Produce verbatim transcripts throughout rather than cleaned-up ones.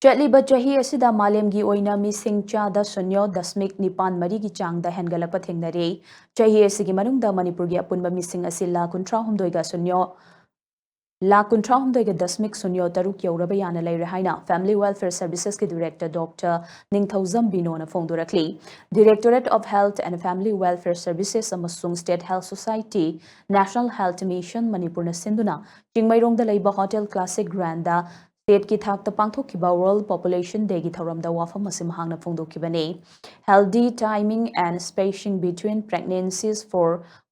ꯆꯠꯂꯤꯕ ꯆꯍꯤ ꯑꯁꯤꯗ ꯃꯥꯂꯦꯝꯒꯤ ꯑꯣꯏꯅ ꯃꯤꯁꯤꯡ ꯆꯥꯗ ꯁꯨꯟꯌꯣ ꯗꯁꯃꯤꯛ ꯅꯤꯄꯥꯟ ꯃꯔꯤꯒꯤ ꯆꯥꯡꯗ ꯍꯦꯟꯒꯠꯂꯛꯄ ꯊꯦꯡꯅꯔꯦ꯫ ꯆꯍꯤ ꯑꯁꯤꯒꯤ ꯃꯅꯨꯡꯗ ꯃꯅꯤꯄꯨꯔꯒꯤ ꯑꯄꯨꯟꯕ ꯃꯤꯁꯤꯡ ꯑꯁꯤ ꯂꯥꯈ ꯀꯨꯟꯊ꯭ꯔꯥ ꯍꯨꯝꯗꯣꯏꯒ ꯁꯨꯟꯌꯣ ꯂꯥꯈ ꯀꯨꯟꯊ꯭ꯔꯥ ꯍꯨꯝꯗꯣꯏꯒ ꯗꯁꯃꯤꯛ ꯁꯨꯟꯌꯣ ꯇꯔꯨꯛ ꯌꯧꯔꯕ ꯌꯥꯅ ꯂꯩꯔꯦ ꯍꯥꯏꯅ Family Welfare Servicesꯀꯤ Director Doctor Ningthoujam ꯕꯤꯅꯣꯅ ꯐꯣꯡꯗꯣꯔꯛꯂꯤ꯫ Directorate of Health and Family Welfare Services ꯑꯃꯁꯨꯡ State Health Society, National Health Mission ꯃꯅꯤꯄꯨꯔꯅ ꯁꯤꯟꯗꯨꯅ ꯆꯤꯡꯃꯩꯔꯣꯡꯗ ꯂꯩꯕ Hotel Classic Grandꯗ stateꯀꯤ ꯊꯥꯛꯇ ꯄꯥꯡꯊꯣꯛꯈꯤꯕ World Population Dayꯒꯤ ꯊꯧꯔꯝꯗ ꯋꯥꯐꯝ ꯑꯁꯤ ꯃꯍꯥꯛꯅ ꯐꯣꯡꯗꯣꯛꯈꯤꯕꯅꯤ꯫ Healthy timing and spacing between pregnancies for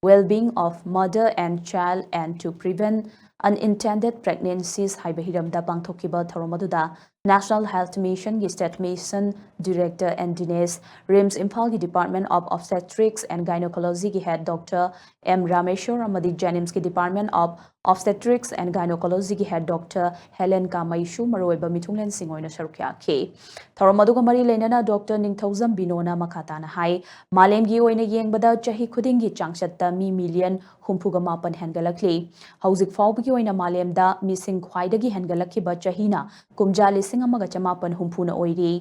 well-being of mother and child and to prevent unintended pregnancies ꯍꯥꯏꯕ ꯍꯤꯔꯝꯗ ꯄꯥꯡꯊꯣꯛꯈꯤꯕ ꯊꯧꯔꯝ ꯑꯗꯨꯗ National Health Missionꯒꯤ State Mission Director N Dinesh, RIMS ꯏꯝꯐꯥꯜꯒꯤ Department of Obstetrics and Gynaecologyꯒꯤ Head Doctor ꯑꯦꯝ ꯔꯥꯃꯦꯁꯣꯔ ꯑꯃꯗꯤ JNIMSꯀꯤ Department of Obstetrics and Gynaecologyꯒꯤ Head Doctor ꯍꯦꯂꯦꯟ ꯀꯥꯃꯩꯁꯨ ꯃꯔꯨꯑꯣꯏꯕ ꯃꯤꯊꯨꯡꯂꯦꯟꯁꯤꯡ ꯑꯣꯏꯅ ꯁꯔꯨꯛ ꯌꯥꯈꯤ꯫ ꯊꯧꯔꯝ ꯑꯗꯨꯒ ꯃꯔꯤ ꯂꯩꯅꯅ Doctor ꯅꯤꯡꯊꯧꯖꯝ ꯕꯤꯅꯣꯅ ꯃꯈꯥ ꯇꯥꯅ ꯍꯥꯏ, ꯃꯥꯂꯦꯝꯒꯤ ꯑꯣꯏꯅ ꯌꯦꯡꯕꯗ ꯆꯍꯤ ꯈꯨꯗꯤꯡꯒꯤ ꯆꯥꯡꯆꯠꯇ ꯃꯤ ꯃꯤꯂꯤꯌꯟ ꯍꯨꯝꯐꯨꯒ ꯃꯥꯄꯟ ꯍꯦꯟꯒꯠꯂꯛꯂꯤ꯫ ꯍꯧꯖꯤꯛ ꯐꯥꯎꯕꯒꯤ ꯑꯣꯏꯅ ꯃꯥꯂꯦꯝꯗ ꯃꯤꯁꯤꯡ ꯈ꯭ꯋꯥꯏꯗꯒꯤ ꯍꯦꯟꯒꯠꯂꯛꯈꯤꯕ ꯆꯍꯤꯅ ꯀꯨꯝꯖꯥ ꯂꯤꯁꯤꯡ ꯑꯃꯒ ꯆꯃꯥꯄꯟ ꯍꯨꯝꯐꯨꯅ ꯑꯣꯏꯔꯤ꯫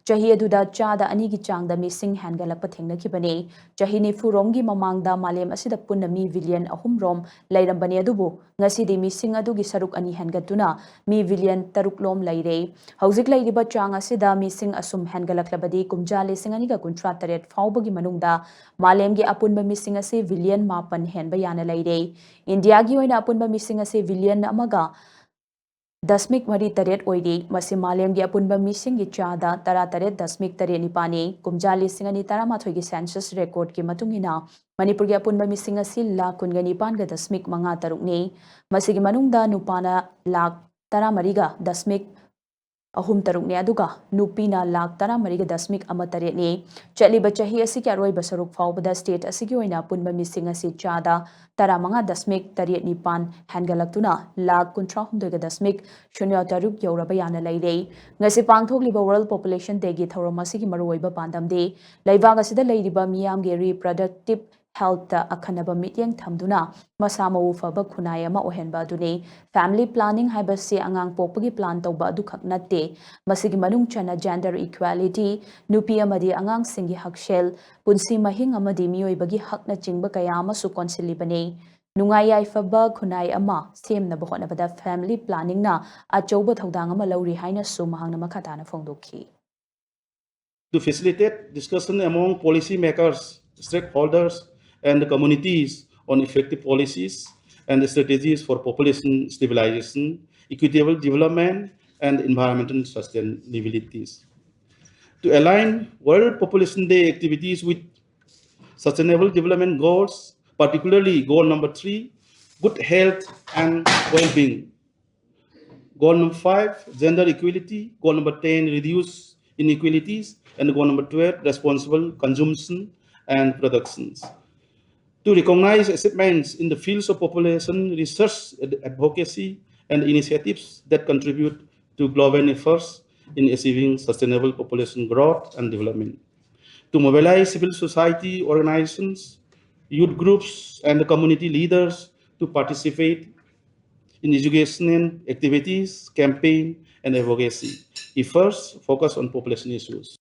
ꯆꯍꯤ ꯑꯗꯨꯗ ꯆꯥꯗ ꯑꯅꯤꯒꯤ ꯆꯥꯡꯗ ꯃꯤꯁꯤꯡ ꯍꯦꯟꯒꯠꯂꯛꯄ ꯊꯦꯡꯅꯈꯤꯕꯅꯤ꯫ ꯆꯍꯤ ꯅꯤꯐꯨ ꯔꯣꯝꯒꯤ ꯃꯃꯥꯡꯗ ꯃꯥꯂꯦꯝ ꯑꯁꯤꯗ ꯄꯨꯟꯅ ꯃꯤ ꯕꯤꯂꯤꯌꯟ ꯑꯍꯨꯝ ꯔꯣꯝ ꯂꯩꯔꯝꯕꯅꯤ, ꯑꯗꯨꯕꯨ ꯉꯁꯤꯗꯤ ꯃꯤꯁꯤꯡ ꯑꯗꯨꯒꯤ ꯁꯔꯨꯛ ꯑꯅꯤ ꯍꯦꯟꯒꯠꯇꯨꯅ ꯃꯤ ꯕꯤꯂꯤꯌꯟ ꯇꯔꯨꯛ ꯂꯣꯝ ꯂꯩꯔꯦ꯫ ꯍꯧꯖꯤꯛ ꯂꯩꯔꯤꯕ ꯆꯥꯡ ꯑꯁꯤꯗ ꯃꯤꯁꯤꯡ ꯑꯁꯨꯝ ꯍꯦꯟꯒꯠꯂꯛꯂꯕꯗꯤ ꯀꯨꯝꯖꯥ ꯂꯤꯁꯤꯡ ꯑꯅꯤꯒ ꯀꯨꯟꯊ꯭ꯔꯥ ꯇꯔꯦꯠ ꯐꯥꯎꯕꯒꯤ ꯃꯅꯨꯡꯗ ꯃꯥꯂꯦꯝꯒꯤ ꯑꯄꯨꯟꯕ ꯃꯤꯁꯤꯡ ꯑꯁꯤ ꯕꯤꯂꯤꯌꯟ ꯃꯥꯄꯟ ꯍꯦꯟꯕ ꯌꯥꯅ ꯂꯩꯔꯦ꯫ ꯏꯟꯗꯤꯌꯥꯒꯤ ꯑꯣꯏꯅ ꯑꯄꯨꯟꯕ ꯃꯤꯁꯤꯡ ꯑꯁꯤ ꯕꯤꯂꯤꯌꯟ ꯑꯃꯒ ꯗꯁꯃꯤꯛ ꯃꯔꯤ ꯇꯔꯦꯠ ꯑꯣꯏꯔꯤ꯫ ꯃꯁꯤ ꯃꯥꯂꯦꯝꯒꯤ ꯑꯄꯨꯟꯕ ꯃꯤꯁꯤꯡꯒꯤ ꯆꯥꯗ ꯇꯔꯥ ꯇꯔꯦꯠ ꯗꯁꯃꯤꯛ ꯇꯔꯦꯠ ꯅꯤꯄꯥꯟꯅꯤ꯫ ꯀꯨꯝꯖꯥ ꯂꯤꯁꯤꯡ ꯑꯅꯤ ꯇꯔꯥꯃꯥꯊꯣꯏꯒꯤ census recordꯀꯤ ꯃꯇꯨꯡ ꯏꯟꯅ ꯃꯅꯤꯄꯨꯔꯒꯤ ꯑꯄꯨꯟꯕ ꯃꯤꯁꯤꯡ ꯑꯁꯤ ꯂꯥꯈ ꯀꯨꯟꯒ ꯅꯤꯄꯥꯟꯒ ꯗꯁꯃꯤꯛ ꯃꯉꯥ ꯇꯔꯨꯛꯅꯤ꯫ ꯃꯁꯤꯒꯤ ꯃꯅꯨꯡꯗ ꯅꯨꯄꯥꯅ ꯂꯥꯈ ꯇꯔꯥꯃꯔꯤꯒ ꯗꯁꯃꯤꯛ ꯑꯍꯨꯝ ꯇꯔꯨꯛꯅꯤ, ꯑꯗꯨꯒ ꯅꯨꯄꯤꯅ ꯂꯥꯈ ꯇꯔꯥꯃꯔꯤꯒ ꯗꯁꯃꯤꯛ ꯑꯃ ꯇꯔꯦꯠꯅꯤ꯫ ꯆꯠꯂꯤꯕ ꯆꯍꯤ ꯑꯁꯤꯒꯤ ꯑꯔꯣꯏꯕ ꯁꯔꯨꯛ ꯐꯥꯎꯕꯗ state ꯑꯁꯤꯒꯤ ꯑꯣꯏꯅ ꯑꯄꯨꯟꯕ ꯃꯤꯁꯤꯡ ꯑꯁꯤ ꯆꯥꯗ ꯇꯔꯥꯃꯉꯥ ꯗꯁꯃꯤꯛ ꯇꯔꯦꯠ ꯅꯤꯄꯥꯟ ꯍꯦꯟꯒꯠꯂꯛꯇꯨꯅ ꯂꯥꯈ ꯀꯨꯟꯊ꯭ꯔꯥ ꯍꯨꯝꯗꯣꯏꯒ ꯗꯁꯃꯤꯛ ꯁꯨꯟꯌ ꯇꯔꯨꯛ ꯌꯧꯔꯕ ꯌꯥꯅ ꯂꯩꯔꯦ꯫ ꯉꯁꯤ ꯄꯥꯡꯊꯣꯛꯂꯤꯕ World Population Dayꯒꯤ ꯊꯧꯔꯝ ꯑꯁꯤꯒꯤ ꯃꯔꯨꯑꯣꯏꯕ ꯄꯥꯟꯗꯝꯗꯤ ꯂꯩꯕꯥꯛ ꯑꯁꯤꯗ ꯂꯩꯔꯤꯕ ꯃꯤꯌꯥꯝꯒꯤ reproductive healthꯇ ꯑꯈꯟꯅꯕ ꯃꯤꯠꯌꯦꯡ ꯊꯝꯗꯨꯅ ꯃꯁꯥ ꯃꯎ ꯐꯕ ꯈꯨꯟꯅꯥꯏ ꯑꯃ ꯑꯣꯏꯍꯟꯕ ꯑꯗꯨꯅꯤ꯫ Family planning ꯍꯥꯏꯕꯁꯤ ꯑꯉꯥꯡ ꯄꯣꯛꯄꯒꯤ plan ꯇꯧꯕ ꯑꯗꯨꯈꯛ ꯅꯠꯇꯦ꯫ ꯃꯁꯤꯒꯤ ꯃꯅꯨꯡ ꯆꯟꯅ gender equality, ꯅꯨꯄꯤ ꯑꯃꯗꯤ ꯑꯉꯥꯡꯁꯤꯡꯒꯤ ꯍꯛꯁꯦꯜ, ꯄꯨꯟꯁꯤ ꯃꯍꯤꯡ ꯑꯃꯗꯤ ꯃꯤꯑꯣꯏꯕꯒꯤ ꯍꯛꯅꯆꯤꯡꯕ ꯀꯌꯥ ꯑꯃꯁꯨ ꯀꯣꯟꯁꯤꯜꯂꯤꯕꯅꯤ꯫ ꯅꯨꯡꯉꯥꯏ ꯌꯥꯏꯐꯕ ꯈꯨꯟꯅꯥꯏ ꯑꯃ ꯁꯦꯝꯅꯕ ꯍꯣꯠꯅꯕꯗ family planningꯅ ꯑꯆꯧꯕ ꯊꯧꯗꯥꯡ ꯑꯃ ꯂꯧꯔꯤ ꯍꯥꯏꯅꯁꯨ ꯃꯍꯥꯛꯅ ꯃꯈꯥ ꯇꯥꯅ ꯐꯣꯡꯗꯣꯛꯈꯤ꯫ To facilitate discussion among policy makers, stakeholders, and the communities on effective policies and strategies for population stabilization, equitable development, and environmental sustainability. To align World Population Day activities with Sustainable Development Goals, particularly goal number three, good health and well-being. Goal number five, gender equality. Goal number ten, reduce inequalities. And goal number twelve, responsible consumption and productions. To recognize achievements in the fields of population research, ad-, advocacy, and initiatives that contribute to global efforts in achieving sustainable population growth and development. To mobilize civil society organizations, youth groups, and community leaders to participate in educational activities, campaign, and advocacy efforts focused on population issues.